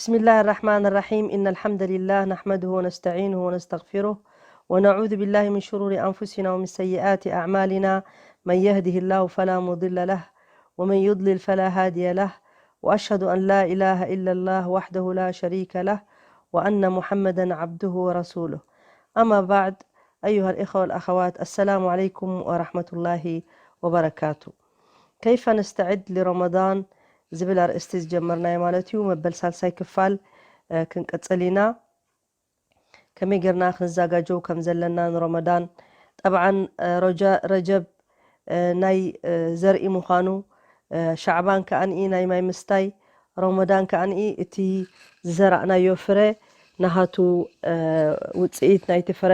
بسم الله الرحمن الرحيم. إن الحمد لله نحمده ونستعينه ونستغفره، ونعوذ بالله من شرور أنفسنا ومن سيئات أعمالنا. من يهده الله فلا مضل له، ومن يضلل فلا هادي له، وأشهد أن لا إله إلا الله وحده لا شريك له، وأن محمدا عبده ورسوله. أما بعد، أيها الإخوة والأخوات، السلام عليكم ورحمة الله وبركاته. كيف نستعد لرمضان ዝብል ኣርእስቲ ዝጀመርናዮ ማለት እዩ። መበል ሳልሳይ ክፋል፣ እ፣ ክንቅጽል ኢና። ከመይ ጌርና ክንዘጋጀው ከም ዘለና ንረመዳን። ጠብዓን፣ እ፣ ረጀ-፣ ረጀብ፣ እ፣ ናይ፣ እ፣ ዘርኢ ምዃኑ፣ እ፣ ሻዕባን ከኣንኢ ናይ ማይ ምስታይ፣ ረመዳን ከኣንኢ እቲ ዝዘራእናዮ ፍረ ናሃቱ፣ እ፣ ውጽኢት ናይቲ ፍረ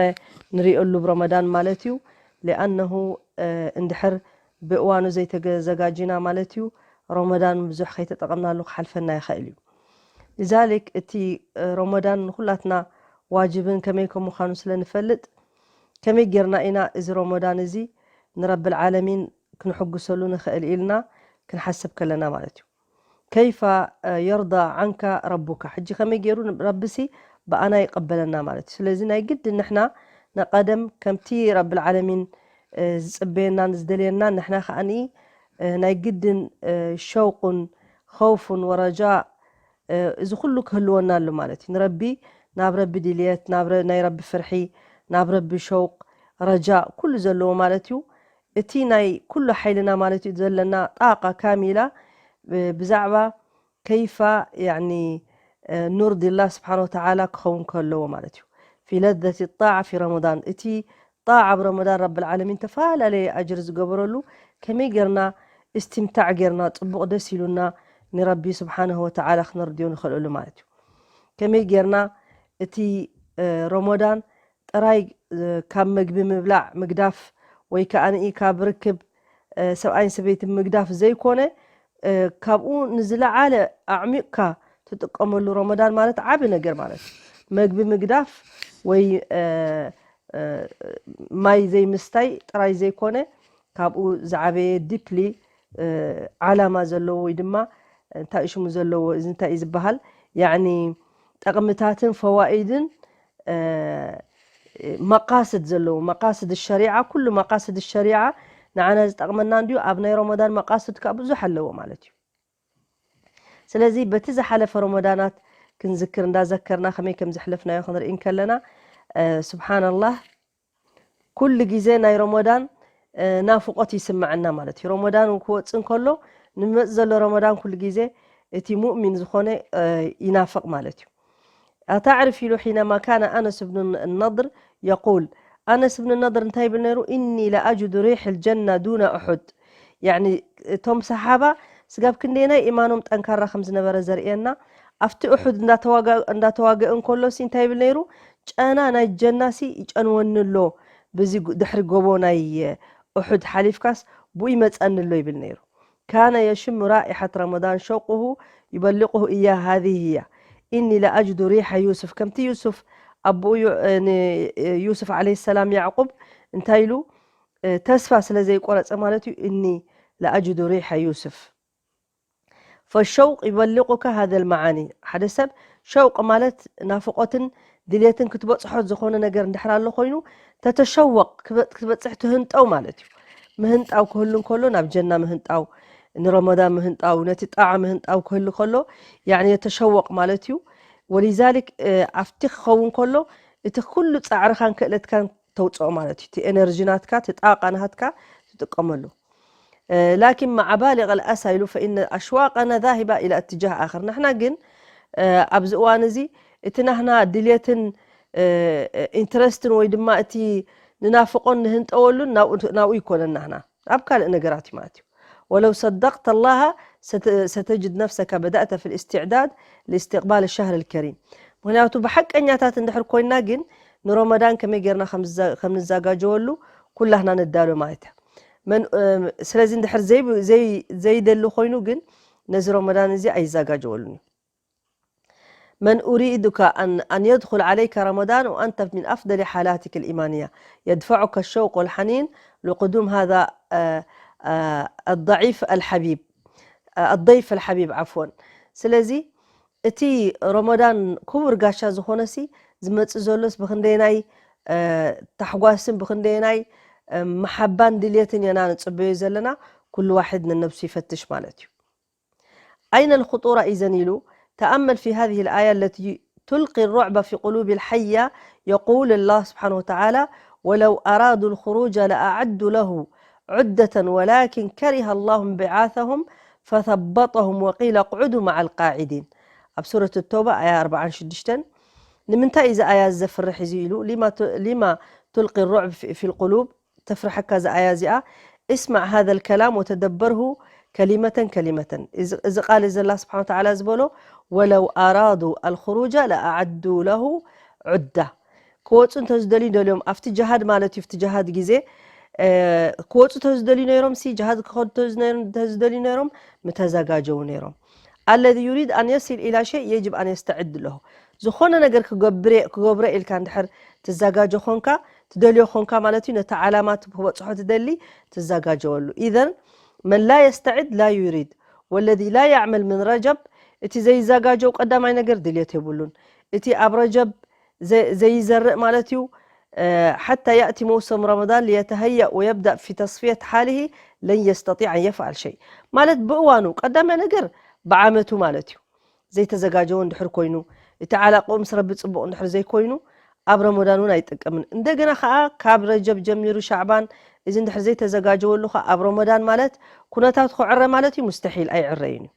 ንሪኦሉ ብረመዳን ማለት እዩ። ሊኣነሁ፣ እ፣ እንድሕር ብእዋኑ ዘይተዘጋጂና ማለት እዩ፣ ረመዳን ብዙሕ ከይተጠቐምናሉ ክሓልፈና ይኽእል እዩ። لذلك እቲ፣ እ፣ ረመዳን ንኹላትና ዋጅብን ከመይ ከም ምዃኑ ስለ ንፈልጥ፣ ከመይ ጌርና ኢና እዚ ረመዳን እዚ ንረብል ዓለሚን ክንሕጉሰሉ ንኽእል ኢልና ክንሓስብ ከለና ማለት እዩ። كيف يرضى عنك ربك؟ ሕጂ ከመይ ገይሩ ረቢሲ ብኣና ይቐበለና ማለት እዩ። ስለዚ ናይ ግድን ንሕና ንቐደም ከምቲ ረብል ዓለሚን፣ እ፣ ዝጽበየናን ዝደልየናን ንሕና ከኣኒ፣ እ፣ ናይ ግድን፣ እ፣ ሸውቁን ኸውፉን ወረጃእ፣ እ፣ እዚ ኩሉ ክህልወና ኣሎ ማለት እዩ። ንረቢ፣ ናብ ረቢ ድልየት፣ ናብ ረ-፣ ናይ ረቢ ፍርሒ፣ ናብ ረቢ ሸውቅ፣ ረጃእ ኩሉ ዘለዎ ማለት እዩ። እቲ ናይ ኩሉ ሓይልና ማለት እዩ ዘለና ጣቃ ካሚላ ብ-፣ ብዛዕባ ከይፋ፣ ያኒ፣ እ፣ ኑርዲ ላህ ስብሓን ወተዓላ ክኸውን ከለዎ ማለት እዩ። ፊ ለዘቲ ጣዓ ፊ ረመዳን፣ እቲ ጣዓ ኣብ ረመዳን ረብል ዓለሚን ተፈላለየ ኣጅር ዝገበረሉ ከመይ ጌርና እስትምታዕ ጌርና ጽቡቕ ደስ ኢሉና ንረቢ ስብሓንሁ ወተዓላ ክነርድዮ ንኽእለሉ ማለት እዩ። ከመይ ጌርና እቲ፣ እ፣ ረመዳን ጥራይ፣ እ፣ ካብ መግቢ ምብላዕ ምግዳፍ ወይ ከኣ ንኢ ካብ ርክብ፣ እ፣ ሰብኣይን ሰበይትን ምግዳፍ ዘይኮነ፣ እ፣ ካብኡ ንዝለዓለ ኣዕሚቕካ ትጥቀመሉ ረመዳን ማለት ዓቢ ነገር ማለት እዩ። መግቢ ምግዳፍ ወይ፣ እ፣ እ፣ ማይ ዘይምስታይ ጥራይ ዘይኮነ፣ ካብኡ ዝዓበየ ዲፕሊ፣ እ፣ ዓላማ ዘለዎ ወይ ድማ እንታይ ሽሙ ዘለዎ፣ እዚ እንታይ እዩ ዝበሃል? ያዕኒ ጠቕምታትን ፈዋኢድን፣ እ፣ መቃስድ ዘለዎ፣ መቃስድ ሸሪዓ፣ ኩሉ መቃስድ ሸሪዓ ንዓና ዝጠቕመና እንድዩ። ኣብ ናይ ረመዳን መቃስድ ከኣ ብዙሕ ኣለዎ ማለት እዩ። ስለዚ በቲ ዝሓለፈ ረመዳናት ክንዝክር እንዳዘከርና ከመይ ከም ዘሕለፍናዮ ክንርኢ እንከለና፣ እ፣ ስብሓንላህ፣ ኩሉ ግዜ ናይ ረመዳን፣ እ፣ ናፍቆት ይስምዐና ማለት እዩ። ረመዳን ክወጽእ እንከሎ፣ ንመጽእ ዘሎ ረመዳን ኩሉ ግዜ እቲ ሙእሚን ዝኾነ፣ እ፣ ይናፍቕ ማለት እዩ። أتعرف ኢሉ حينما كان أنس بن النضر يقول، ኣነስ ብን ነድር እንታይ ይብል ነይሩ? إني لأجد ريح الجنة دون أحد። ያዕኒ እቶም ሰሓባ ስጋብ ክንደየናይ ኢማኖም ጠንካራ ከም ዝነበረ ዘርእየና፣ ኣብቲ ኡሑድ እንዳተዋጋ-፣ እንዳተዋገእ እንከሎሲ እንታይ ይብል ነይሩ? ጨና ናይ ጀናሲ ይጨንወኒ ኣሎ፣ ብዚ ጉ-፣ ድሕሪ ጎቦ ናይ ኡሑድ ሓሊፍካስ ብኡ ይመጸኒ ኣሎ ይብል ነይሩ። كان يشم رائحة رمضان شوقه يبلغه إياه، هذه هي. إني لأجد ريح يوسف، ከምቲ ዩሱፍ ኣቦኡ ዩ-፣ እ፣ ን-፣ እ፣ ዩሱፍ ዓለይሂ ሰላም ያዕቁብ እንታይ ኢሉ፣ እ፣ ተስፋ ስለ ዘይቆረጸ ማለት እዩ። إني لأجد ريح يوسف. فالشوق يبلغك هذا المعاني. ሓደ ሰብ ሸውቅ ማለት ናፍቆትን ድሌትን ክትበጽሖ ዝኾነ ነገር እንድሕር ኣሎ ኮይኑ፣ ተተሸወቅ፣ ክበ-፣ ክትበጽሕ ትህንጠው ማለት እዩ። ምህንጣው ክህሉ እንከሎ፣ ናብ ጀና ምህንጣው፣ ንረመዳን ምህንጣው፣ ነቲ ጣዓ ምህንጣው ክህሉ ከሎ፣ ያዕኒ የተሸወቅ ማለት እዩ። ወሊዛሊክ፣ እ፣ ኣብቲ ክኸውን ከሎ፣ እቲ ኩሉ ጻዕርኻን ክእለትካን ተውጽኦ ማለት እዩ። እቲ ኤነርጂ ናትካ፣ እቲ ጣቃ ናትካ ትጥቀመሉ። እ፣ ላኪን መዓ ባሊቅ ኣልኣሳ ኢሉ፣ ፈኢነ ኣሽዋቀና ዛሂባ ኢላ እትጃህ ኣኸር። ንሕና ግን፣ እ፣ ኣብዚ እዋን እዚ እቲ ናህና ድልየትን፣ እ፣ ኢንትረስትን ወይ ድማ እቲ ንናፍቆን ንህንጠወሉን ናብኡ፣ ናብኡ ይኮነን ናህና። ኣብ ካልእ ነገራት እዩ ማለት እዩ። ወለው ሰደቅተ ኣላሃ ሰተ-፣ ሰተጅድ ነፍሰካ በዳእተ ፊ ልእስትዕዳድ ሊእስትቅባል ሸህር ልከሪም። ምክንያቱ ብሓቀኛታት እንድሕር ኮይና ግን ንሮመዳን ከመይ ጌርና ከም ዝዛ-፣ ከም ንዘጋጀወሉ ኩላህና ንዳሎ ማለት እያ። መን-፣ እም፣ ስለዚ እንድሕር ዘይ-፣ ዘይ-፣ ዘይደሊ ኮይኑ ግን ነዚ ሮመዳን እዚ ኣይዘጋጀወሉን እዩ። من أريدك أن، أن يدخل عليك رمضان وأنت من أفضل حالاتك الإيمانية، يدفعك الشوق والحنين لقدوم هذا، آه، آه، الضعيف الحبيب، آه، الضيف الحبيب عفوا. ስለዚ እቲ ረመዳን ክቡር ጋሻ ዝኾነሲ ዝመጽእ ዘሎስ ብኽንደየናይ ታሕጓስን ብኽንደየናይ መሓባን ድልየትን ኢና ንጽበዮ ዘለና? ኩሉ ዋሕድ ንነብሱ ይፈትሽ ማለት እዩ። أين الخطورة إذن إلو؟ تأمل في هذه الآية التي تلقي الرعب في قلوب الحية. يقول الله سبحانه وتعالى: ولو أرادوا الخروج لأعدوا له عدة ولكن كره الله انبعاثهم فثبطهم وقيل اقعدوا مع القاعدين. ኣብ ሱረት ተውባ ኣያ ኣርባዓን ሽዱሽተን። ንምንታይ እዚ ኣያ ዘፍርሕ እዚ ኢሉ? ሊማ ቱ-፣ ሊማ ቱልቂ ሩዕብ ፊ፣ ፊል ቁሉብ፣ ተፍርሐካ እዚ ኣያ እዚኣ። اسمع هذا الكلام وتدبره كلمة كلمة. እዚ፣ እዚ ቃል እዚ ኣላ ስብሓን ወተዓላ ዝበሎ፣ ወለው ኣራዱ ኣልኹሩጃ ለኣዓዱ ለሁ ዑዳ። ክወፁ እንተዝደልዩ ደልዮም፣ ኣብቲ ጅሃድ ማለት እዩ፣ ኣብቲ ጅሃድ ግዜ፣ እ፣ ክወፁ እንተዝደልዩ ነይሮም ሲ፣ ጅሃድ ክኸዱ እንተዝነይሮም፣ እንተዝደልዩ ነይሮም፣ ምተዘጋጀው ነይሮም። الذي يريد أن يصل إلى شيء يجب أن يستعد له. ዝኾነ ነገር ክገብር-፣ ክገብሮ ኢልካ እንድሕር ትዘጋጆ ኾንካ፣ ትደልዮ ኾንካ ማለት እዩ፣ ነቲ ዓላማ እቲ ክበፅሖ ትደሊ ትዘጋጀወሉ። إذن من لا يستعد لا يريد، والذي لا يعمل من رجب، እቲ ዘይዘጋጀው ቀዳማይ ነገር ድልየት የብሉን። እቲ ኣብ ረጀብ ዘ-፣ ዘይዘርእ ማለት እዩ። እ፣ حتى يأتي موسم رمضان ليتهيأ ويبدأ في تصفية حاله لن يستطيع أن يفعل شيء። ማለት ብእዋኑ ቀዳማይ ነገር ብዓመቱ ማለት እዩ። ዘይተዘጋጀወ እንድሕር ኮይኑ፣ እቲ ዓላቅኡ ምስ ረቢ ጽቡቕ እንድሕር ዘይኮይኑ፣ ኣብ ረመዳን እውን ኣይጥቀምን። እንደገና ኸኣ ካብ ረጀብ ጀሚሩ ሻዕባን እዚ እንድሕር ዘይተዘጋጀወሉ ኸኣ ኣብ ረመዳን ማለት ኩነታቱ ክዕረ ማለት እዩ፣ ሙስተሒል ኣይዕረይን እዩ።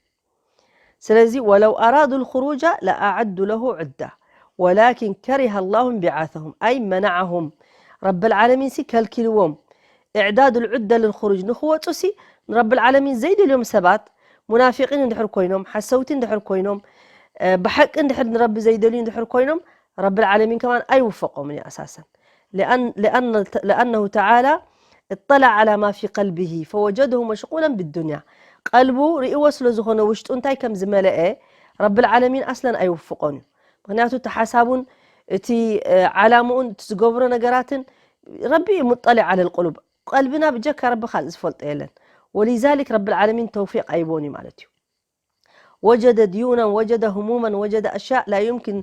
ስለዚ ወለው ኣራዱ ልኹሩጃ ለኣዓዱ ለሁ ዑዳ ወላኪን ከሪሀ ላሁ እንቢዓተሁም ኣይ መናዓሁም፣ ረብል ዓለሚን ሲ ከልኪልዎም። ኢዕዳድ ልዑደ ልልኹሩጅ ንኽወፁ ሲ ንረብል ዓለሚን ዘይደልዮም ሰባት፣ ሙናፊቂን እንድሕር ኮይኖም፣ ሓሰውቲ እንድሕር ኮይኖም፣ እ፣ ብሓቂ እንድሕር ንረቢ ዘይደልዩ እንድሕር ኮይኖም፣ ረብል ዓለሚን ከማን ኣይውፈቆምን እዩ ኣሳሰን። لأن، لأن، لأنه تعالى اطلع على ما في قلبه فوجده مشغولا بالدنيا። ቀልቡ ርእይዎ ስለ ዝኾነ ውሽጡ እንታይ ከም ዝመለአ ረብል ዓለሚን ኣስለን ኣይውፍቆን እዩ። ምኽንያቱ እቲ ሓሳቡን እቲ፣ እ፣ ዓላምኡን እቲ ዝገብሮ ነገራትን ረቢ እዩ ሙጠሊዕ ዓለል ቁሉብ። ቀልብና ብጀካ ረቢ ካልእ ዝፈልጦ የለን። ወሊዛሊክ ረብል ዓለሚን ተውፊቅ ኣይቦን እዩ ማለት እዩ። وجد ديونا وجد هموما وجد أشياء لا يمكن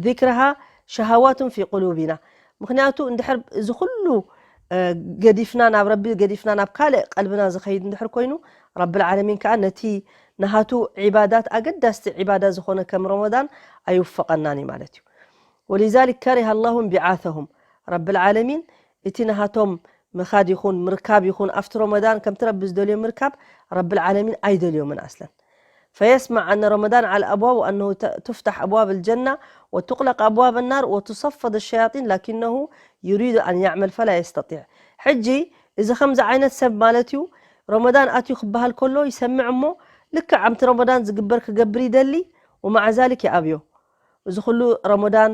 ذكرها شهوات في قلوبنا። ምኽንያቱ እንድሕር እዚ ኩሉ፣ እ፣ ገዲፍና ናብ ረቢ ገዲፍና ናብ ካልእ ቀልብና ዝኸይድ እንድሕር ኮይኑ ረብል ዓለሚን ከኣ ነቲ ናሃቱ ዒባዳት ኣገዳስቲ ዒባዳ ዝኾነ ከም ረመዳን ኣይውፈቐናን እዩ ማለት እዩ። ولذلك كره الله انبعاثهم። ረብል ዓለሚን እቲ ናሃቶም ምኻድ ይኹን ምርካብ ይኹን ኣብቲ ረመዳን ከምቲ ረቢ ዝደልዮ ምርካብ ረብል ዓለሚን ኣይደልዮምን ኣስለን። فيسمع أن رمضان على الأبواب وأنه ت-، تفتح أبواب الجنة وتغلق أبواب النار وتصفد الشياطين لكنه يريد أن يعمل فلا يستطيع. ሕጂ እዚ ከምዚ ዓይነት ሰብ ማለት እዩ ረመዳን ኣትዩ ክበሃል ከሎ ይሰምዕ እሞ ልክዕ ኣብቲ ረመዳን ዝግበር ክገብር ይደሊ ومع ذلك ይኣብዮ። እዚ ኩሉ ረመዳን፣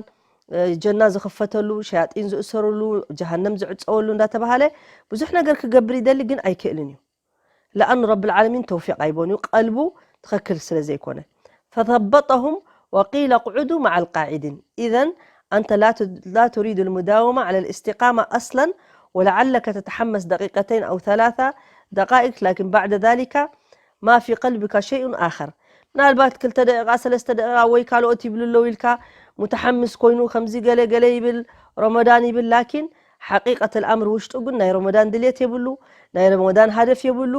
እ፣ ጀና ዝኽፈተሉ፣ ሸያጢን ዝእሰሩሉ፣ ጀሃነም ዝዕጸወሉ እንዳተባሃለ ብዙሕ ነገር ክገብር ይደሊ ግን ኣይክእልን እዩ። ለኣኑ ረብል ዓለሚን ተውፊቅ ኣይቦን እዩ፣ ቀልቡ ትኽክል ስለ ዘይኮነ። فثبطهم وقيل اقعدوا مع القاعدين. إذن أنت لا ت-، لا تريد المداومة على الاستقامة أصلا، ولعلك تتحمس دقيقتين أو ثلاثة دقائق، لكن بعد ذلك ما في قلبك شيء آخر. ምናልባት ክልተ ደቂቃ፣ ሰለስተ ደቂቃ ወይ ካልኦት ይብሉ ኣለዉ ኢልካ ሙተሓምስ ኮይኑ ከምዚ ገለ ገለ ይብል፣ ረመዳን ይብል፣ ላኪን ሓቂቀት ኣልኣምር ውሽጡ ግን ናይ ረመዳን ድልየት የብሉ፣ ናይ ረመዳን ሃደፍ የብሉ።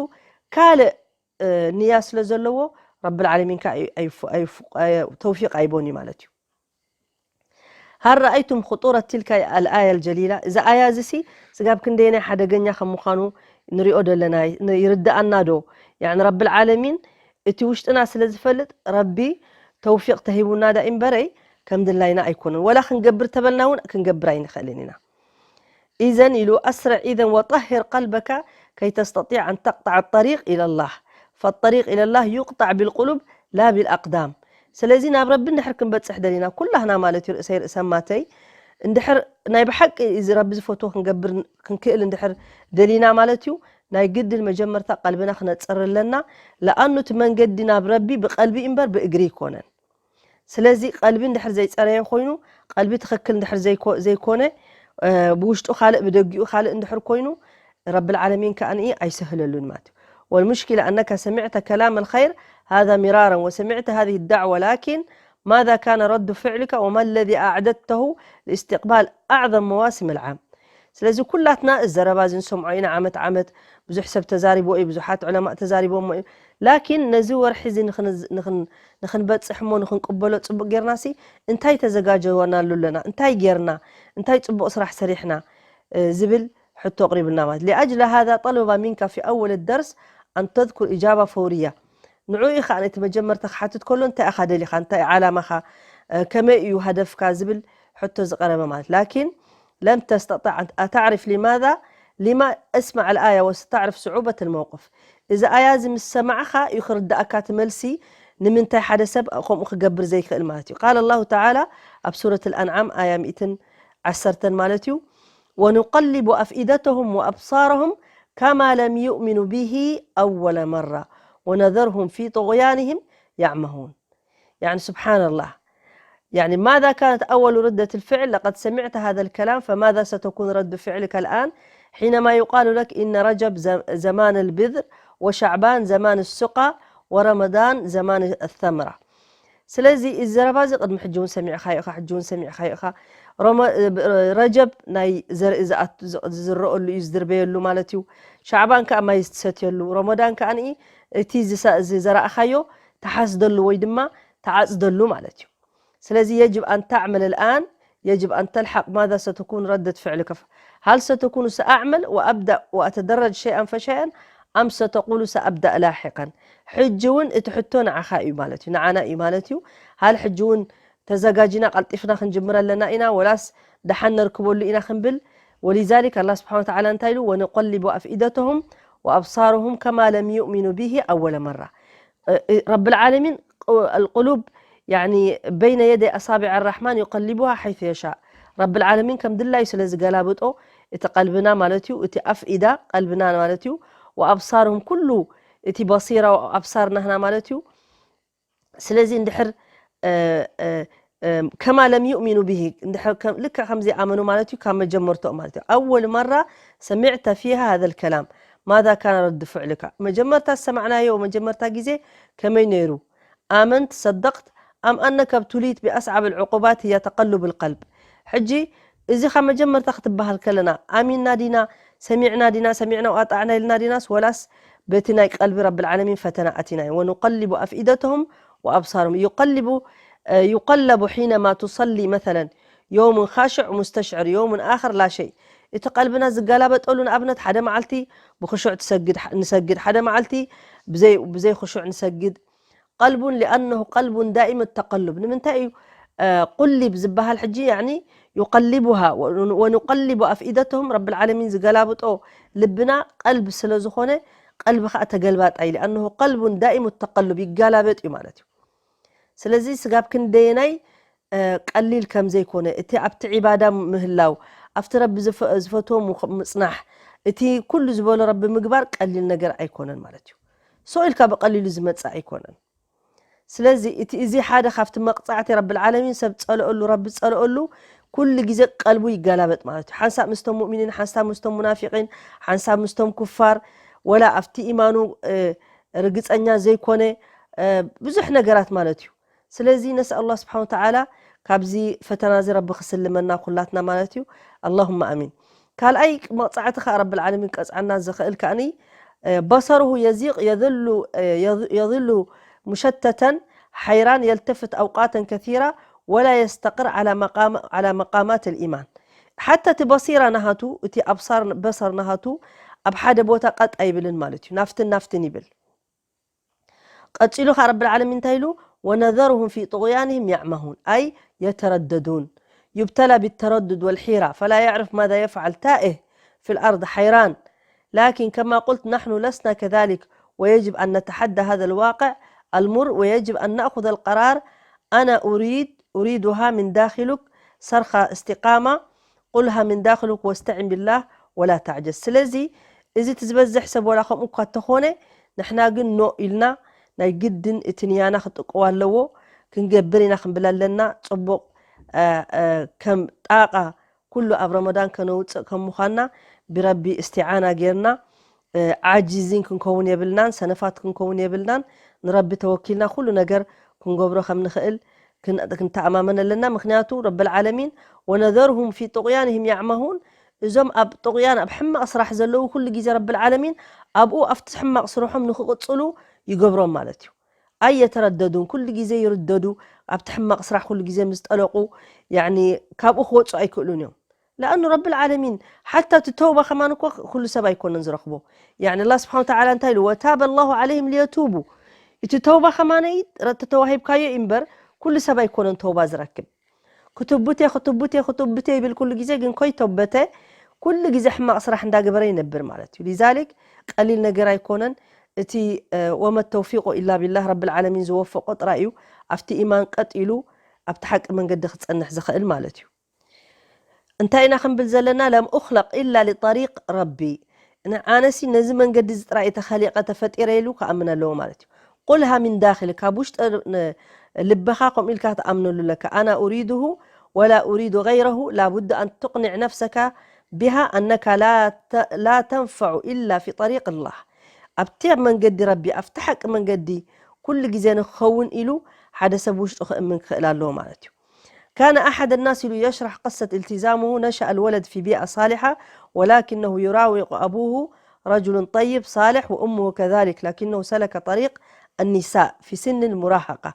ካልእ፣ እ፣ ንያ ስለ ዘለዎ ረብል ዓለሚን ከኣ ኣይ-፣ ኣይፍ-፣ ኣይፍ-፣ ኣይ-፣ ተውፊቅ ኣይቦን እዩ ማለት እዩ። هل رأيتم خطورة تلك الآية الجليلة؟ እዚ ኣያ እዚ ሲ ስጋብ ክንደየናይ ሓደገኛ ከም ምዃኑ ንሪኦ ደለና፣ ን-፣ ይርድኣና ዶ? ያዕኒ ረብል ዓለሚን እቲ ውሽጥና ስለ ዝፈልጥ ረቢ ተውፊቅ ተሂቡና ዳ እምበረይ ከም ድላይና ኣይኮነን። ወላ ክንገብር ተበልና እውን ክንገብር ኣይንኽእልን ኢና። إذن ኢሉ أسرع إذن وطهر قلبك كي تستطيع أن تقطع الطريق إلى الله، فالطريق إلى الله يقطع بالقلوب لا بالأقدام። ስለዚ ናብ ረቢ እንድሕር ክንበጽሕ ደሊና ኩላህና ማለት እዩ ርእሰይ ርእሰማተይ እንድሕር ናይ ብሓቂ እዚ ረቢ ዝፈትዎ ክንገብር ክንክእል እንድሕር ደሊና ማለት እዩ ናይ ግድን መጀመርታ ቀልብና ክነጽር ኣለና። ለኣኑ እቲ መንገዲ ናብ ረቢ ብቀልቢ እምበር ብእግሪ ይኮነን። ስለዚ ቀልቢ እንድሕር ዘይጸረየ ኮይኑ፣ ቀልቢ ትኽክል እንድሕር ዘይኮ-፣ ዘይኮነ፣ እ፣ ብውሽጡ ካልእ ብደጊኡ ካልእ እንድሕር ኮይኑ ረብል ዓለሚን ከኣ ንኢ ኣይሰህለሉን ማለት እዩ። والمشكلة أنك سمعت كلام الخير هذا مرارا وسمعت هذه الدعوة لكن ماذا كان رد فعلك وما الذي أعددته لاستقبال أعظم مواسم العام؟ ስለዚ ኩላትና እዚ ዘረባ እዚ ንሰምዖ ኢና ዓመት ዓመት፣ ብዙሕ ሰብ ተዛሪቦ እዩ፣ ብዙሓት ዑለማእ ተዛሪቦሞ እዩ። ላኪን ነዚ ወርሒ እዚ ንኽን- ንኽን- ንኽንበጽሕ እሞ ንኽንቅበሎ ጽቡቕ ጌርና ሲ እንታይ ተዘጋጀወናሉ ኣለና? እንታይ ጌርና? እንታይ ጽቡቕ ስራሕ ሰሪሕና? እ፣ ዝብል ሕቶ ኣቕሪብልና ማለት። لأجل هذا طلب منك في أول الدرس أن تذكر إجابة فورية። ንዑ ኢኻ ነቲ መጀመርታ ክሓትት ከሎ እንታይ ኢኻ ደሊኻ? እንታይ ዓላማኻ? እ፣ ከመይ እዩ ሃደፍካ? ዝብል ሕቶ ዝቐረበ ማለት። لكن لم تستطع أن تعرف لماذا؟ لما اسمع الآية وستعرف صعوبة الموقف። እዚ ኣያ እዚ ምስ ሰማዕኻ እዩ ክርዳእካ እቲ መልሲ ንምንታይ ሓደ ሰብ ከምኡ ክገብር ዘይክእል ማለት እዩ። قال الله تعالى ኣብ ሱረት الأنعام ኣያ ሚእትን ዓሰርተን ማለት እዩ። ونقلب أفئدتهم وأبصارهم كما لم يؤمنوا به أول مرة ونذرهم في طغيانهم يعمهون. يعني سبحان الله. يعني ماذا كانت أول ردة الفعل؟ لقد سمعت هذا الكلام، فماذا ستكون رد فعلك الآن حينما يقال لك إن رجب ز- زمان البذر، وشعبان زمان السقى، ورمضان زمان الثمرة؟ ስለዚ እዚ ዘረባ እዚ ቅድሚ ሕጂ እውን ሰሚዕኻዮ ኢኻ፣ ሕጂ እውን ሰሚዕኻዮ ኢኻ። ረመ- ረጀብ ናይ ዘርኢ ዝኣቱ- ዝ- ዝዝረአሉ እዩ፣ ዝድርበየሉ ማለት እዩ። ሻዕባን ከዓ ማይ ዝትሰትየሉ፣ ረመዳን ከዓ ንኢ እቲ ዝሰ- ዝዘራእኻዮ ትሓስደሉ ወይ ድማ ትዓፅደሉ ማለት እዩ። ስለዚ يجب أن تعمل الآن، يجب أن تلحق ماذا ستكون ردة فعلك. هل ستكون سأعمل وأبدأ وأتدرج شيئا فشيئا أم ستقول سأبدأ لاحقا؟ ሕጂ እውን እቲ ሕቶ ንዓኻ እዩ ማለት እዩ፣ ንዓና እዩ ማለት እዩ። ሃል ሕጂ እውን ተዘጋጂና ቀልጢፍና ክንጅምር ኣለና ኢና ወላስ ደሓን ነርክበሉ ኢና ክንብል? ولذلك الله سبحانه وتعالى እንታይ ኢሉ? ونقلب أفئدتهم وأبصارهم كما لم يؤمنوا به أول مرة. ረብል ዓለሚን القلوب يعني بين يدي أصابع الرحمن يقلبها حيث يشاء። ረብል ዓለሚን ከም ድላዩ ስለ ዝገላብጦ እቲ ቀልብና ማለት እዩ፣ እቲ ኣፍኢዳ ቀልብና ማለት እዩ፣ وأبصارهم ኩሉ እቲ በሲራ ኣብሳር ናህና ማለት እዩ። ስለዚ እንድሕር እ፣ እ፣ እ፣ كما لم يؤمنوا به እንድሕር ከም- ልክዕ ከም ዘይኣመኑ ማለት እዩ ካብ መጀመርትኦም ማለት እዩ። أول مرة سمعت فيها هذا الكلام ماذا كان رد فعلك؟ መጀመርታ ዝሰማዕናዮ መጀመርታ ግዜ ከመይ ነይሩ? آمنت صدقت أم أنك ابتليت بأصعب العقوبات هي تقلب القلب؟ ሕጂ እዚ ካብ መጀመርታ ክትበሃል ከለና ኣሚንና ዲና ሰሚዕና ዲና ሰሚዕና ኣጣዕና ኢልና ዲናስ ወላስ በቲ ናይ ቀልቢ ረብል ዓለሚን ፈተና ኣቲናዮ? ونقلب أفئدتهم وأبصارهم يقلب يقلب حينما تصلي مثلا يوم خاشع مستشعر يوم آخر لا شيء። እቲ ቀልብና ዝገላበጠሉ ንኣብነት ሓደ መዓልቲ ብክሹዕ ትሰግድ ንሰግድ፣ ሓደ መዓልቲ ብዘይ ብዘይ ክሹዕ ንሰግድ። قلب لأنه قلب دائم التقلب። ንምንታይ እዩ ቁሊብ ዝበሃል? ሕጂ يعني يقلبها ونقلب أفئدتهم ረብል ዓለሚን ዝገላብጦ ልብና ቀልቢ ስለ ዝኾነ ቀልቢ ከዓ ተገልባጣይ لأنه قلب دائم التقلب ይገላበጥ እዩ ማለት እዩ። ስለዚ ስጋብ ክንደየናይ ቀሊል ከም ዘይኮነ እቲ ኣብቲ ዒባዳ ምህላው ኣብቲ ረቢ ዝፈትዎ ምፅናሕ እቲ ኩሉ ዝበሎ ረቢ ምግባር ቀሊል ነገር ኣይኮነን ማለት እዩ። ሰው ኢልካ ብቀሊሉ ዝመፅእ ኣይኮነን። ስለዚ እቲ እዚ ሓደ ካብቲ መቕፃዕቲ ረብል ዓለሚን ሰብ ፀልኦሉ ረቢ ፀልኦሉ ኩሉ ግዜ ቀልቡ ይገላበጥ ማለት እዩ። ሓንሳብ ምስቶም ሙእሚኒን ሓንሳብ ምስቶም ሙናፊቂን ሓንሳብ ምስቶም ኩፋር ወላ ኣብቲ ኢማኑ ርግፀኛ ዘይኮነ ብዙሕ ነገራት ማለት እዩ። ስለዚ ነስኣል ኣላህ ስብሓን ወተዓላ ካብዚ ፈተና እዚ ረቢ ክስልመና ኩላትና ማለት እዩ። ኣላሁማ ኣሚን። ካልኣይ መቕፃዕቲ ከዓ ረብል ዓለሚን ቀፅዓና ዝኽእል ከኣኒ بصره يزيغ يظل يظل مشتتا حيران يلتفت أوقاتا كثيرة ولا يستقر على مقام على مقامات الإيمان. ሓታ እቲ በሲራ ናሃቱ እቲ ኣብሳር በሰር ናሃቱ ኣብ ሓደ ቦታ ቀጥ ኣይብልን ማለት እዩ። ናፍትን ናፍትን ይብል። ቀጺሉ ኸዓ ረብል ዓለሚን እንታይ ኢሉ? ونذرهم في طغيانهم يعمهون أي يترددون يبتلى بالتردد والحيرة فلا يعرف ماذا يفعل تائه في الأرض حيران لكن كما قلت نحن لسنا كذلك ويجب أن نتحدى هذا الواقع المر ويجب أن نأخذ القرار أنا أريد أريدها من داخلك صرخة استقامة قلها من داخلك واستعن بالله ولا تعجز ስለዚ እዚ እቲ ዝበዝሕ ሰብ ወላ ከምኡ እኳ እንተኾነ ንሕና ግን ኖ ኢልና ናይ ግድን እቲ ንያና ክጥቀዋ ኣለዎ ክንገብር ኢና ክንብል ኣለና። ፅቡቕ ከም ጣቃ ኩሉ ኣብ ረመዳን ከነውፅእ ከም ምዃንና ብረቢ እስትዓና ጌርና ዓጂዚን ክንከውን የብልናን፣ ሰነፋት ክንከውን የብልናን። ንረቢ ተወኪልና ኩሉ ነገር ክንገብሮ ከም ንኽእል ክን-፣ ክንተኣማመን ኣለና። ምኽንያቱ ረብል ዓለሚን "ወነዘርሁም ፊ ጡቕያንህም ያዕመሁን"፣ እዞም ኣብ ጡቕያን ኣብ ሕማቕ ስራሕ ዘለዉ ኩሉ ግዜ ረብል ዓለሚን ኣብኡ ኣብቲ ሕማቕ ስርሖም ንኽቕጽሉ ይገብሮም ማለት እዩ። ኣየተረደዱን፣ ኩሉ ግዜ ይርደዱ፣ ኣብቲ ሕማቕ ስራሕ ኩሉ ግዜ ምስ ጠለቑ፣ ያዕኒ፣ ካብኡ ክወጹ ኣይክእሉን እዮም። ለኣኑ ረብል ዓለሚን ሓታ እቲ ተውባ ከማን እኮ ኩሉ ሰብ ኣይኮነን ዝረኽቦ። ያዕኒ፣ ኣላህ ስብሓን ወተዓላ እንታይ ኢሉ? "ወታበ ላሁ ዓለይሂም ሊየቱቡ።" እቲ ተውባ ከማነይ ረ-፣ ተተዋሂብካዮ እዩ እምበር ኩሉ ሰብ ኣይኮነን ተውባ ዝረክብ። "ክትቡት እየ፣ ክትቡት እየ፣ ክትቡት እየ" ይብል ኩሉ ግዜ፣ ግን ኮይተበተ ኩሉ ግዜ ሕማቕ ስራሕ እንዳገበረ ይነብር ማለት እዩ። ሊዛሊክ ቀሊል ነገር ኣይኮነን። እቲ፣ እ፣ "ወመ ተውፊቁ ኢላ ቢላህ"፣ ረብል ዓለሚን ዝወፈቆ ጥራይ እዩ ኣብቲ ኢማን ቀጥ ኢሉ ኣብቲ ሓቂ መንገዲ ክጸንሕ ዝኽእል ማለት እዩ። እንታይ ኢና ክንብል ዘለና? "ለም ኡኽለቅ ኢላ ሊጠሪቅ ረቢ"፣ ንዓነሲ ነዚ መንገዲ እዚ ጥራይ ተኸሊቐ ተፈጢረ ኢሉ ክኣምን ኣለዎ ማለት እዩ። ቁልሃ ሚን ዳኺል፣ ካብ ውሽጢ ን-፣ ልብኻ ከምኡ ኢልካ ትኣምነሉ ኣለካ። "ኣና ኡሪድሁ ወላ ኡሪዱ ገይረሁ፣ ላቡድ ኣን ቱቅኒዕ ነፍሰካ ቢሃ ኣነካ ላ ተ-፣ ላ ተንፈዑ ኢላ ፊ ጠሪቅ ላህ።" ኣብቲ ኣብ መንገዲ ረቢ፣ ኣብቲ ሓቂ መንገዲ ኩሉ ግዜ ንክኸውን ኢሉ ሓደ ሰብ ውሽጡ ክእምን ክኽእል ኣለዎ ማለት እዩ። كان أحد الناس، ኢሉ የሽራሕ ቅሰት التزامه، نشأ الولد في بيئة صالحة، ولكنه يراوغ أبوه رجل طيب صالح وأمه كذلك، لكنه سلك طريق النساء في سن المراهقة.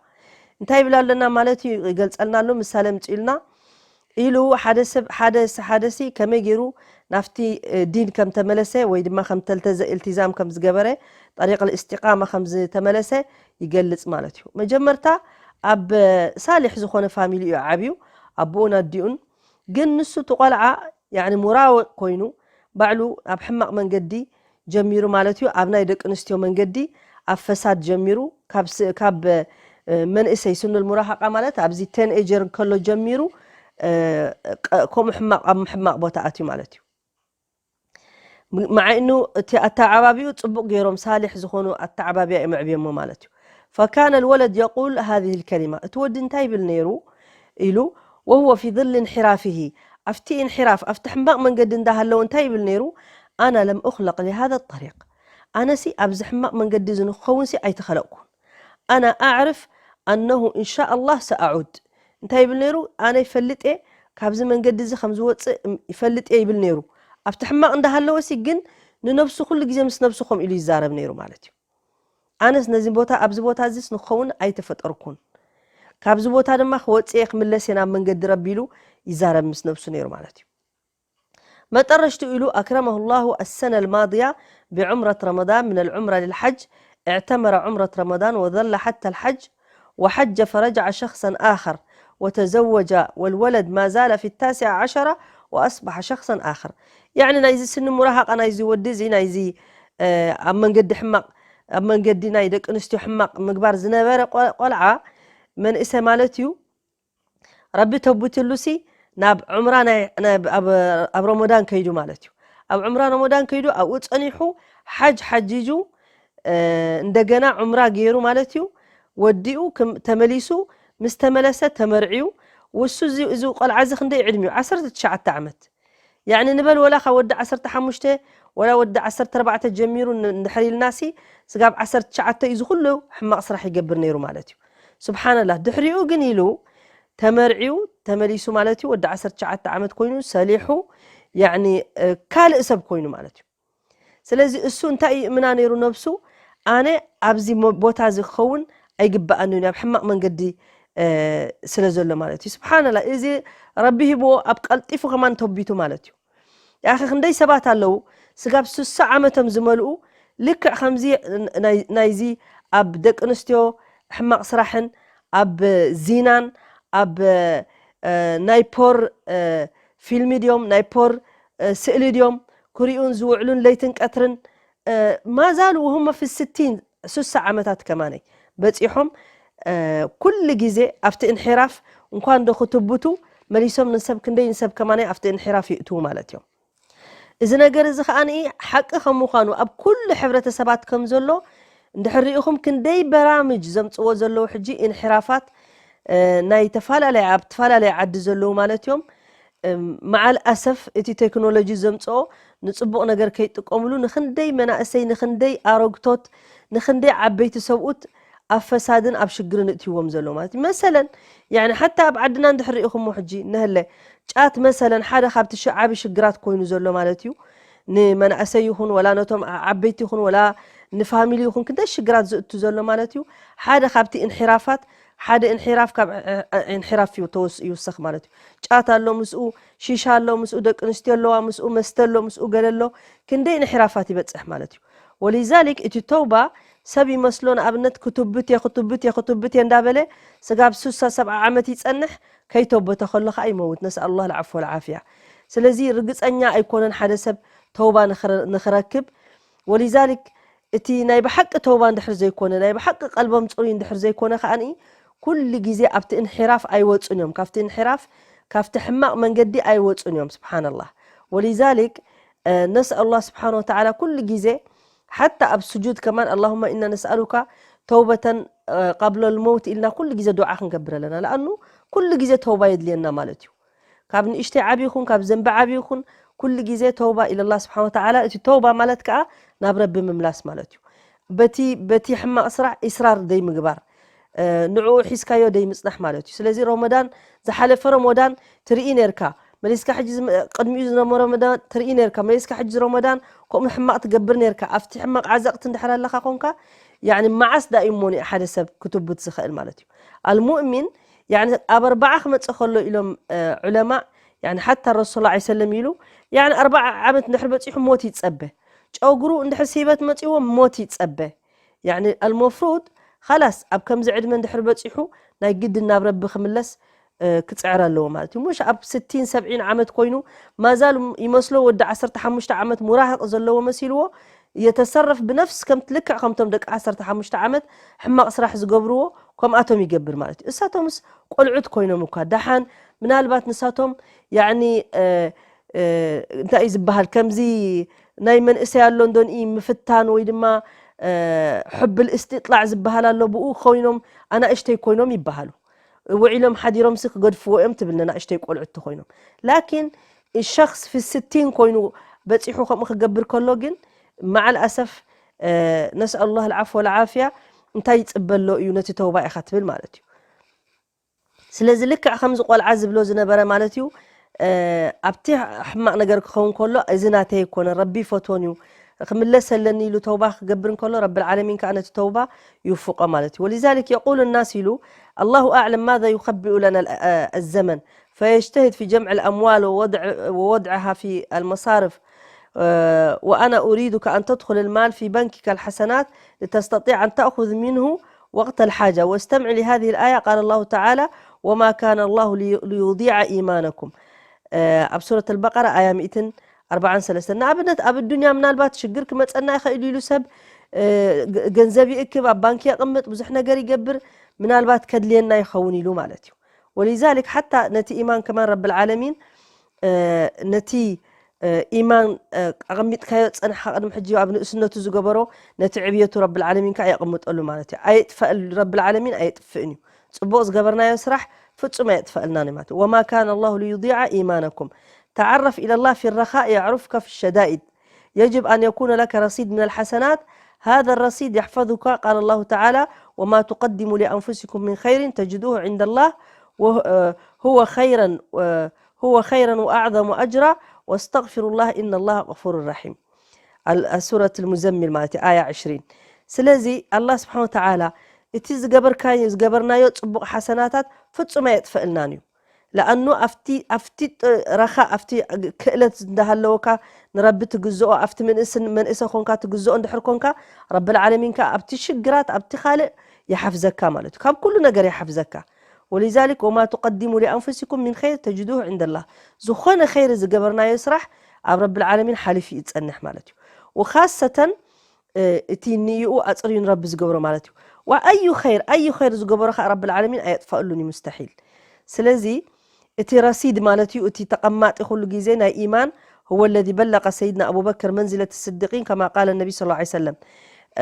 እንታይ ይብል ኣለና ማለት እዩ፣ ይገልጸልና ኣሎ፣ ምሳሌ ምጽኡልና ኢሉ፣ ሓደ ሰብ፣ ሓደ ስ-፣ ሓደ ሲ ከመይ ገይሩ ናብቲ፣ እ፣ ዲን ከም ተመለሰ ወይ ድማ ከም ተልተዘ፣ ኢልቲዛም ከም ዝገበረ፣ ጠሪቅ ልእስቲቃማ ከም ዝተመለሰ ይገልጽ ማለት እዩ። መጀመርታ ኣብ ሳሊሕ ዝኾነ ፋሚሊ እዩ ዓብዩ፣ ኣቦኡን ኣዲኡን። ግን ንሱ እቲ ቆልዓ፣ ያዕኒ፣ ሙራወቅ ኮይኑ፣ ባዕሉ ኣብ ሕማቕ መንገዲ ጀሚሩ ማለት እዩ። ኣብ ናይ ደቂ ኣንስትዮ መንገዲ፣ ኣብ ፈሳድ ጀሚሩ፣ ካብ ስ-፣ ካብ፣ እ፣ መንእሰይ፣ ስኑል ሙራሃቃ ማለት ኣብዚ ቴን ኤጀር እንከሎ ጀሚሩ፣ እ፣ ቀ-፣ ከምኡ ሕማቕ፣ ኣብ ሕማቕ ቦታ ኣትዩ ማለት እዩ። ም-፣ መዓይኑ እቲ ኣተዓባቢኡ ጽቡቕ ገይሮም ሳሊሕ ዝኾኑ ኣተዓባቢያ እዮም ኣዕብዮሞ ማለት እዩ። فكان الولد يقول هذه الكلمة، እቲ ወዲ እንታይ ይብል ነይሩ ኢሉ፣ وهو في ظل انحرافه، ኣብቲ ኢንሒራፍ፣ ኣብቲ ሕማቕ መንገዲ እንዳሃለወ እንታይ ይብል ነይሩ? أنا لم أخلق لهذا الطريق، ኣነሲ ኣብዚ ሕማቕ መንገዲ እዚ ንክኸውንሲ ኣይተኸለቕኩን። أنا أعرف أنه إن شاء الله سأعود، እንታይ ይብል ነይሩ? ኣነ ይፈልጥ እየ፣ ካብዚ መንገዲ እዚ ከም ዝወፅእ እም-፣ ይፈልጥ እየ ይብል ነይሩ። ኣብቲ ሕማቕ እንዳሃለወሲ ግን ንነብሱ ኩሉ ግዜ ምስ ነብሱ ከምኡ ኢሉ ይዛረብ ነይሩ ማለት እዩ። ኣነስ ነዚ ቦታ፣ ኣብዚ ቦታ እዚስ ንክኸውን ኣይተፈጠርኩን። ካብዚ ቦታ ድማ ክወፅእ እየ፣ ክምለስ እየ ናብ መንገዲ ረቢ ኢሉ ይዛረብ ምስ ነብሱ ነይሩ ማለት እዩ። መጠረሽቱ ኢሉ أكرمه الله السنة الماضية بعمرة رمضان من العمرة للحج، اعتمر عمرة رمضان وظل حتى الحج وحج فرجع شخصا آخر وتزوج والولد ما زال في التاسعة عشرة وأصبح شخصا آخر። ያዕኒ ናይዚ ስኒ ሙራሃቃ ናይዚ ወዲ እዚ ናይዚ፣ እ፣ ኣብ መንገዲ ሕማቕ፣ ኣብ መንገዲ ናይ ደቂ ኣንስትዮ ሕማቕ ምግባር ዝነበረ ቆ-፣ ቆልዓ መንእሰ ማለት እዩ። ረቢ ተቡትሉሲ ናብ ዑምራ ናይ፣ ናይ፣ ኣብ፣ ኣብ ረመዳን ከይዱ ማለት እዩ። ኣብ ዑምራ ረመዳን ከይዱ ኣብኡ ጸኒሑ ሓጅ ሓጂጁ፣ እ፣ እንደገና ዑምራ ገይሩ ማለት እዩ። ወዲኡ ክም-፣ ተመሊሱ፣ ምስ ተመለሰ ተመርዕዩ። ውሱ እዚ፣ እዚ ቆልዓ እዚ ክንደይ ዕድሚኡ? ዓሰርተ ትሽዓተ ዓመት። ያዕኒ ንበል ወላ ካብ ወዲ ዓሰርተ ሓሙሽተ ወላ ወዲ ዓሰርተ ኣርባዕተ ጀሚሩ ን-፣ እንድሕር ኢልናሲ፣ ስጋብ ዓሰርተ ትሽዓተ እዩ እዚ ኩሉ ሕማቕ ስራሕ ይገብር ነይሩ ማለት እዩ። ስብሓንላህ። ድሕሪኡ ግን ኢሉ ተመርዕዩ ተመሊሱ ማለት እዩ። ወዲ ዓሰርተ ትሽዓተ ዓመት ኮይኑ ሰሊሑ፣ ያዕኒ፣ እ፣ ካልእ ሰብ ኮይኑ ማለት እዩ። ስለዚ እሱ እንታይ እዩ እምና ነይሩ ነብሱ? ኣነ ኣብዚ ሞ-፣ ቦታ እዚ ክኸውን ኣይግበኣንን እዩ፣ ኣብ ሕማቕ መንገዲ፣ እ፣ ስለ ዘሎ ማለት እዩ። ስብሓንላህ፣ እዚ ረቢ ሂብዎ ኣብ ቀልጢፉ ከማን ተቢቱ ማለት እዩ። ያኺ ክንደይ ሰባት ኣለዉ፣ ስጋብ ስሳ ዓመቶም ዝመልኡ፣ ልክዕ ከምዚ ናይ፣ ናይዚ ኣብ ደቂ ኣንስትዮ ሕማቕ ስራሕን፣ ኣብ ዚናን፣ ኣብ፣ እ፣ ናይ ፖር፣ እ፣ ፊልሚ ድዮም፣ ናይ ፖር፣ እ፣ ስእሊ ድዮም ክሪኡን ዝውዕሉን ለይትን ቀትርን፣ እ፣ ማዛሉ ወሁመ ፊ ስቲን፣ ስሳ ዓመታት ከማነይ በጺሖም፣ እ፣ ኩሉ ግዜ ኣብቲ እንሒራፍ እንኳን ዶ ክትብቱ መሊሶም ንሰብ ክንደይ ንሰብ ከማነይ ኣብቲ እንሒራፍ ይእትዉ ማለት እዮም። እዚ ነገር እዚ ከኣ ሓቂ ከም ምዃኑ ኣብ ኩሉ ሕብረተሰባት ከም ዘሎ እንድሕር ርኢኹም ክንደይ በራምጅ ዘምጽዎ ዘለዉ ሕጂ እንሒራፋት፣ እ፣ ናይ ተፈላለየ፣ ኣብ ተፈላለየ ዓዲ ዘለዉ ማለት እዮም። እም፣ መዓል ኣሰፍ እቲ ቴክኖሎጂ ዘምጽኦ ንጽቡቕ ነገር ከይጥቀምሉ ንኽንደይ መናእሰይ፣ ንኽንደይ ኣረግቶት፣ ንኽንደይ ዓበይቲ ሰብኡት ኣብ ፈሳድን ኣብ ሽግርን እትይዎም ዘሎ ማለት እዩ። መሰለን፣ ያኒ ሓታ ኣብ ዓድና እንድሕር ርኢኹሞ ሕጂ ነህለ ጫት መሰለን ሓደ ካብቲ ሽ-፣ ዓቢ ሽግራት ኮይኑ ዘሎ ማለት እዩ። ንመናእሰይ ይኹን ወላ ነቶም ዓ-፣ ዓበይቲ ይኹን ወላ ንፋሚሊ ይኹን ክንደይ ሽግራት ዝእቱ ዘሎ ማለት እዩ። ሓደ ካብቲ እንሒራፋት፣ ሓደ እንሒራፍ ካብ እ-፣ እ-፣ እንሒራፍ እዩ ተወስ-፣ ይውሰኽ ማለት እዩ። ጫት ኣሎ ምስኡ፣ ሺሻ ኣሎ ምስኡ፣ ደቂ ኣንስትዮ ኣለዋ ምስኡ፣ መስተ ኣሎ ምስኡ፣ ገለ ኣሎ፣ ክንደይ እንሒራፋት ይበጽሕ ማለት እዩ። ወሊዛሊክ እቲ ተውባ ሰብ ይመስሎ ንኣብነት ክትብት እየ፣ ክትብት እየ፣ ክትብት እየ እንዳበለ ስጋብ ሱሳ ሰብዓ ዓመት ይጸንሕ፣ ከይተውበተ ከሎ ከኣ ይመውት። ነስኣል ላህ ልዓፎ ወልዓፍያ። ስለዚ ርግጸኛ ኣይኮነን ሓደ ሰብ ተውባ ንኽረ-፣ ንኽረክብ። ወሊዛሊክ እቲ ናይ ብሓቂ ተውባ እንድሕር ዘይኮነ፣ ናይ ብሓቂ ቀልቦም ጽሩይ እንድሕር ዘይኮነ ከኣ ኩሉ ግዜ ኣብቲ እንሒራፍ ኣይወጹን እዮም። ካብቲ እንሒራፍ፣ ካብቲ ሕማቕ መንገዲ ኣይወጹን እዮም። ስብሓንላህ። ወሊዛሊክ፣ እ፣ ነስኣል ላህ ስብሓን ወተዓላ ኩሉ ግዜ ሓታ ኣብ ስጁድ ከማን ኣላሁመ ኢና ነስኣሉካ ተውበተን፣ እ፣ ቀብለል መውት ኢልና ኩሉ ግዜ ዱዓ ክንገብር ኣለና። ለኣኑ ኩሉ ግዜ ተውባ የድልየና ማለት እዩ። ካብ ንእሽተይ ዓቢ ይኹን፣ ካብ ዘንቢ ዓቢ ይኹን፣ ኩሉ ግዜ ተውባ ኢለላህ ስብሓን ወተዓላ። እቲ ተውባ ማለት ከኣ ናብ ረቢ ምምላስ ማለት እዩ። በቲ፣ በቲ ሕማቕ ስራሕ ኢስራር ደይ ምግባር፣ እ፣ ንዕኡ ሒዝካዮ ደይ ምጽናሕ ማለት እዩ። ስለዚ ሮመዳን፣ ዝሓለፈ ሮመዳን ትርኢ ነርካ፣ መሊስካ ሕጂ ዝመ-፣ ቅድሚኡ ዝነበረ ሮመዳን ትርኢ ነርካ፣ መሊስካ ሕጂ ሮመዳን ከምኡ ሕማቕ ትገብር ነርካ። ኣብቲ ሕማቕ ዓዘቕቲ እንድሕር ኣለኻ ኮንካ፣ ያኒ መዓስ ዳእዩ እሞ ሓደ ሰብ ክትቡት ዝኽእል ማለት እዩ። ኣልሙእሚን፣ ያኒ ኣብ ኣርባዓ ክመጽእ ከሎ ኢሎም፣ እ፣ ዑለማ፣ ያኒ ሓታ ረሱል ሰለላሁ ዐለይሂ ወሰለም ኢሉ፣ ያኒ ኣርባዓ ዓመት እንድሕር በጺሑ ሞት ይጸበ። ጨጉሩ እንድሕር ስይበት መጺዎ ሞት ይጸበ። ያኒ ኣልመፍሩድ ኻላስ ኣብ ከምዚ ዕድመ እንድሕር በጺሑ ናይ ግድን ናብ ረቢ ክምለስ፣ እ፣ ክጽዕር ኣለዎ ማለት እዩ። ሙሽ ኣብ ስቲን ሰብዒን ዓመት ኮይኑ ማዛል ይመስሎ ወዲ ዓሰርተ ሓሙሽተ ዓመት ሙራህቕ ዘለዎ መሲልዎ የተሰረፍ ብነፍስ ከምቲ ልክዕ ከምቶም ደቂ ዓሰርተ ሓሙሽተ ዓመት ሕማቕ ስራሕ ዝገብርዎ ከምኣቶም ይገብር ማለት እዩ። እሳቶምስ ቆልዑት ኮይኖም እኳ ደሓን ምናልባት ንሳቶም ያኒ፣ እ፣ እ፣ እንታይ እዩ ዝበሃል ከምዚ ናይ መንእሰይ ኣሎ እንዶ ንኢ ምፍታን ወይ ድማ፣ እ፣ ሕብል እስትጥላዕ ዝበሃል ኣሎ ብኡ ኮይኖም ኣናእሽተይ ኮይኖም ይበሃሉ። ውዒሎም ሓዲሮምሲ ክገድፍዎ እዮም ትብል ንናእሽተይ ቆልዑ እንተኾይኖም። ላኪን ሸኽስ ፊ ስቲን ኮይኑ በጺሑ ከምኡ ክገብር ከሎ ግን መዓል ኣሰፍ፣ እ፣ ነስኣሉላህ ልዓፍ ወልዓፍያ እንታይ ይጽበሎ እዩ ነቲ ተውባ ኢኻ ትብል ማለት እዩ። ስለዚ ልክዕ ከምዚ ቆልዓ ዝብሎ ዝነበረ ማለት እዩ፣ እ፣ ኣብቲ ሕማቕ ነገር ክኸውን ከሎ እዚ ናተይ ኣይኮነን፣ ረቢ ይፈትዎን እዩ፣ ክምለስ ኣለኒ ኢሉ ተውባ ክገብር እንከሎ ረብል ዓለሚን ከኣ ነቲ ተውባ ይውፍቆ ማለት እዩ። ወሊዛሊክ የቁሉ ናስ ኢሉ ኣላሁ ኣዕለም ማዛ ዩኸቢኡ ለና ል-፣ እ፣ ኣዘመን ፈየጅተሂድ ፊ ጀምዕ ልኣምዋል ወወድዕ-፣ ወወድዕሃ ፊ ኣልመሳርፍ، آه، وأنا أريدك أن تدخل المال في بنكك الحسنات لتستطيع أن تأخذ منه وقت الحاجة. واستمع لهذه الآية، قال الله تعالى: وما كان الله لي-، ليضيع إيمانكم. آه، ኣብ ሱረት ኣልበቀራ ኣያ ሚእትን ኣርባዓን ሰለስተን። ንኣብነት ኣብ ኣዱንያ ምናልባት ሽግር ክመጸና ይኽእል ኢሉ ሰብ፣ እ፣ ገ-፣ ገንዘብ ይእክብ፣ ኣብ ባንክ የቕምጥ፣ ብዙሕ ነገር ይገብር፣ ምናልባት ከድልየና ይኸውን ኢሉ ማለት እዩ። ወሊዛሊክ ሓታ ነቲ ኢማን ከማን ረብል ዓለሚን፣ እ፣ ነቲ፣ እ፣ ኢማን፣ እ፣ ኣቐሚጥካዮ ዝጸናሕካ ቅድሚ ሕጂ ኣብ ንእስነቱ ዝገበሮ ነቲ ዕብየቱ ረብል ዓለሚን ከኣ የቕምጠሉ ማለት እዩ። ኣየጥፈል-፣ ረብል ዓለሚን ኣየጥፍእን እዩ። ጽቡቕ ዝገበርናዮ ስራሕ ፍጹም ኣየጥፈእልናን እዩ ማለት እዩ። وما كان الله ليضيع إيمانكم. تعرف إلى الله في الرخاء يعرفك في الشدائد. يجب أن يكون لك رصيد من الحسنات. هذا الرصيد يحفظك. قال الله تعالى: وما تقدموا لأنفسكم من خير تجدوه عند الله وه-، آه، هو خيرا، آه، هو خيرا وأعظم أجرا، واستغفروا الله إن الله غفور رحيم. ኣል-፣ ሱረት ልሙዘሚል ማለት እዩ፣ ኣያ ዕሽሪን። ስለዚ ኣላህ ስብሓን ወተዓላ እቲ ዝገበርካዮ፣ ዝገበርናዮ ጽቡቕ ሓሰናታት ፍጹም ኣየጥፈእልናን እዩ። ለኣኑ ኣብቲ፣ ኣብቲ ጥ-፣ ረኻ፣ ኣብቲ ክእለት እንዳሃለወካ ንረቢ ትግዝኦ፣ ኣብቲ ምንእስን-፣ መንእሰ ኮንካ ትግዝኦ እንድሕር ኮንካ፣ ረብል ዓለሚን ከኣ ኣብቲ ሽግራት፣ ኣብቲ ካልእ ይሓፍዘካ ማለት እዩ። ካብ ኩሉ ነገር ይሓፍዘካ። ወሊዛሊክ ወማ ቱቀዲሙ ሊኣንፉሲኩም ሚን ኸይር ተጅዱሁ ዒንደላህ። ዝኾነ ኸይሪ ዝገበርናዮ ስራሕ ኣብ ረብል ዓለሚን ሓሊፉ እዩ ዝጸንሕ ማለት እዩ። ወኻሰተን፣ እ፣ እቲ ንይኡ ኣጽርዩ ንረቢ ዝገብሮ ማለት እዩ። ወኣዩ ኸይር፣ ኣዩ ኸይር ዝገበሮ ኸኣ ረብል ዓለሚን ኣየጥፈኣሉን እዩ፣ ሙስተሒል። ስለዚ እቲ ረሲድ ማለት እዩ፣ እቲ ተቐማጢ ኩሉ ግዜ ናይ ኢማን፣ هو الذي بلغ سيدنا أبو بكر منزلة الصديقين كما قال النبي صلى الله عليه وسلم።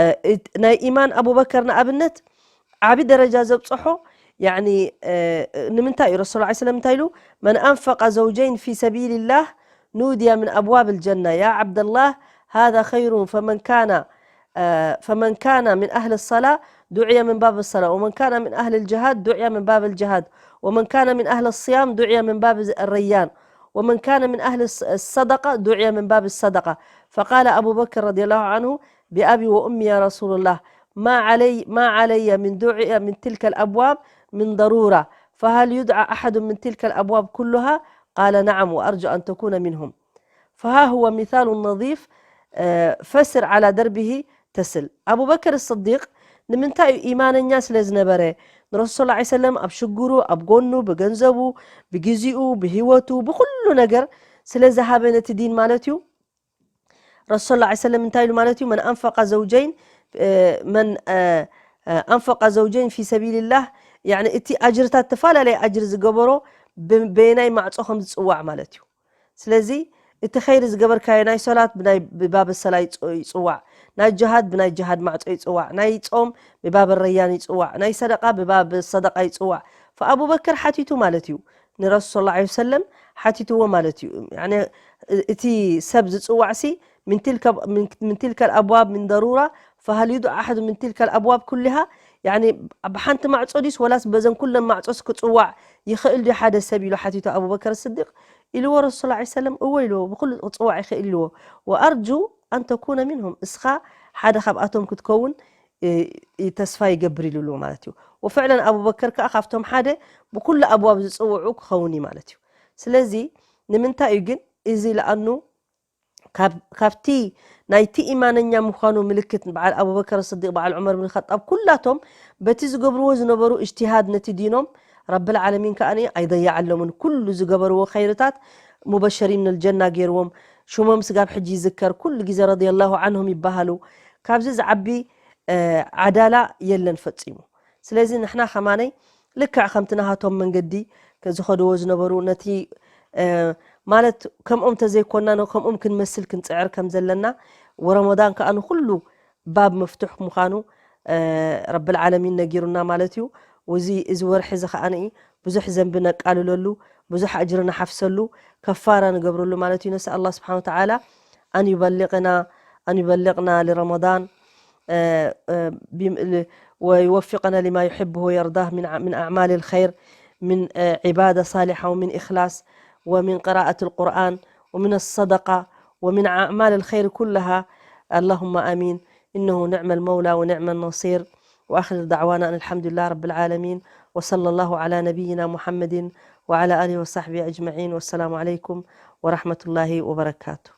እ፣ እት-፣ ናይ ኢማን ኣቡበከር ንኣብነት ዓቢ ደረጃ ዘብጽሖ፣ ያዕኒ፣ እ፣ ንምንታይ እዩ ረሱል ዐለይሂ ሰላም እንታይ ኢሉ? "መን ኣንፈቀ ዘውጀይን ፊ ሰቢልላህ ኑድየ ምን ኣብዋብ ልጀና፣ ያ ዓብደላህ፣ ሃዛ ኸይሩን፣ ፈመን ካነ፣ آه، فمن كان من أهل الصلاة دعي من باب الصلاة، ومن كان من أهل الجهاد دعي من باب الجهاد، ومن كان من أهل الصيام دعي من باب الريان، ومن كان من أهل الص-، الصدقة دعي من باب الصدقة. فقال أبو بكر رضي الله عنه: بأبي وأمي يا رسول الله، ما علي، ما علي من دعي من تلك الأبواب من ضرورة، فهل يدعى أحد من تلك الأبواب كلها؟ قال: نعم، وأرجو أن تكون منهم. فها هو مثال نظيف، آه، فسر على دربه تسل. ኣቡበከር ስዲቅ ንምንታይ እዩ ኢማነኛ ስለ ዝነበረ፣ ንረሱል ሰለላሁ ዐለይሂ ወሰለም ኣብ ሽግሩ፣ ኣብ ጎኑ፣ ብገንዘቡ፣ ብግዚኡ፣ ብህይወቱ፣ ብኩሉ ነገር ስለ ዝሃበ ነቲ ዲን ማለት እዩ። ረሱል ሰለላሁ ዐለይሂ ወሰለም እንታይ ኢሉ ማለት እዩ? መን ኣንፈቀ ዘውጀይን፣ እ፣ መን፣ እ፣ እ፣ ኣንፈቀ ዘውጀይን ፊ ሰቢልላህ፣ ያኒ እቲ ኣጅርታት፣ ተፈላለየ ኣጅሪ ዝገበሮ ብ-፣ በየናይ ማዕጾ ከም ዝጽዋዕ ማለት እዩ። ስለዚ እቲ ኸይሪ ዝገበርካዮ፣ ናይ ሶላት ብናይ፣ ብባብ ሰላ ይጽ-፣ ይጽዋዕ፣ ናይ ጅሃድ ብናይ ጅሃድ ማዕጾ ይጽዋዕ፣ ናይ ጾም ብባብ ረያን ይጽዋዕ፣ ናይ ሰደቃ ብባብ ሰደቃ ይጽዋዕ። ፈኣቡበከር ሓቲቱ ማለት እዩ፣ ንረሱል ሰለላሁ ዐለይሂ ወሰለም ሓቲትዎ ማለት እዩ። ያኒ እቲ ሰብ ዝጽዋዕሲ ምን ትልከ፣ ምን፣ ምን ትልከ ኣልኣብዋብ ምን ደሩራ፣ ፈሃል ዩድዓ ኣሐዱ ምን ትልከ ኣልኣብዋብ ኩሊሃ፣ ያኒ ብሓንቲ ማዕጾ ድዩስ ወላስ በዘን ኩለን ማዕጾስ ክጽዋዕ ይኽእል ድዩ ሓደ ሰብ ኢሉ ሓቲቱ ኣቡበከር ስዲቅ። ኢልዎ ረሱል ሰለላሁ ዐለይሂ ወሰለም፣ እወ ኢልዎ፣ ብኹሉ ክጽዋዕ ይኽእል ኢልዎ። ወኣርጁ ኣን ተኩነ ሚንሁም፣ እስኻ ሓደ ካብኣቶም ክትከውን፣ እ፣ እ፣ ተስፋ ይገብር ኢሉ ማለት እዩ። ወፍዕለን ኣቡበከር ከኣ ካብቶም ሓደ ብኩሉ ኣብዋብ ዝጽውዑ ክኸውን እዩ ማለት እዩ። ስለዚ ንምንታይ እዩ ግን እዚ? ለኣኑ ካብ፣ ካብቲ ናይቲ ኢማነኛ ምዃኑ ምልክት በዓል ኣቡበከር ስዲቅ፣ በዓል ዑመር ብን ኸጣብ፣ ኩላቶም በቲ ዝገብርዎ ዝነበሩ እጅትሃድ ነቲ ዲኖም ረብል ዓለሚን ከኣ ኣይደያዓሎምን። ኩሉ ዝገበርዎ ኸይርታት ሙበሸሪን ልጀና ገይርዎም፣ ሽሞም ስጋብ ሕጂ ይዝከር፣ ኩሉ ግዜ ረዲየላሁ ዓንሁም ይበሃሉ። ካብዚ ዝዓቢ፣ እ፣ ዓዳላ የለን ፈጺሙ። ስለዚ ንሕና ኸማነይ ልክዕ ከምቲ ናሃቶም መንገዲ ከ-፣ ዝኸድዎ ዝነበሩ ነቲ፣ እ፣ ማለት ከምኦም ተዘይኮንና ን-፣ ከምኦም ክንመስል ክንጽዕር ከም ዘለና፣ ወረመዳን ከኣ ንኹሉ ባብ መፍቱሕ ምዃኑ፣ እ፣ ረብል ዓለሚን ነጊሩና ማለት እዩ። ወዚ፣ እዚ ወርሒ እዚ ከኣ ንኢ ብዙሕ ዘንቢ ነቃልለሉ፣ ብዙሕ ኣጅሪ ንሓፍሰሉ፣ ከፋራ ንገብረሉ ማለት እዩ። ነስኣል ኣላህ ስብሓነ ወተዓላ ኣን ዩበሊቕና፣ ኣን ዩበሊቕና ልረመዳን፣ እ፣ እ፣ ቢም-፣ ል-፣ ويوفقنا لما يحبه ويرضاه من ع-، من أعمال الخير، من، እ፣ عبادة صالحة ومن إخلاص ومن قراءة القرآن ومن الصدقة ومن أعمال الخير كلها. اللهم آمين. إنه نعم المولى ونعم النصير. وآخر دعوانا أن الحمد لله رب العالمين. وصلى الله على نبينا محمد وعلى آله وصحبه أجمعين. والسلام عليكم ورحمة الله وبركاته.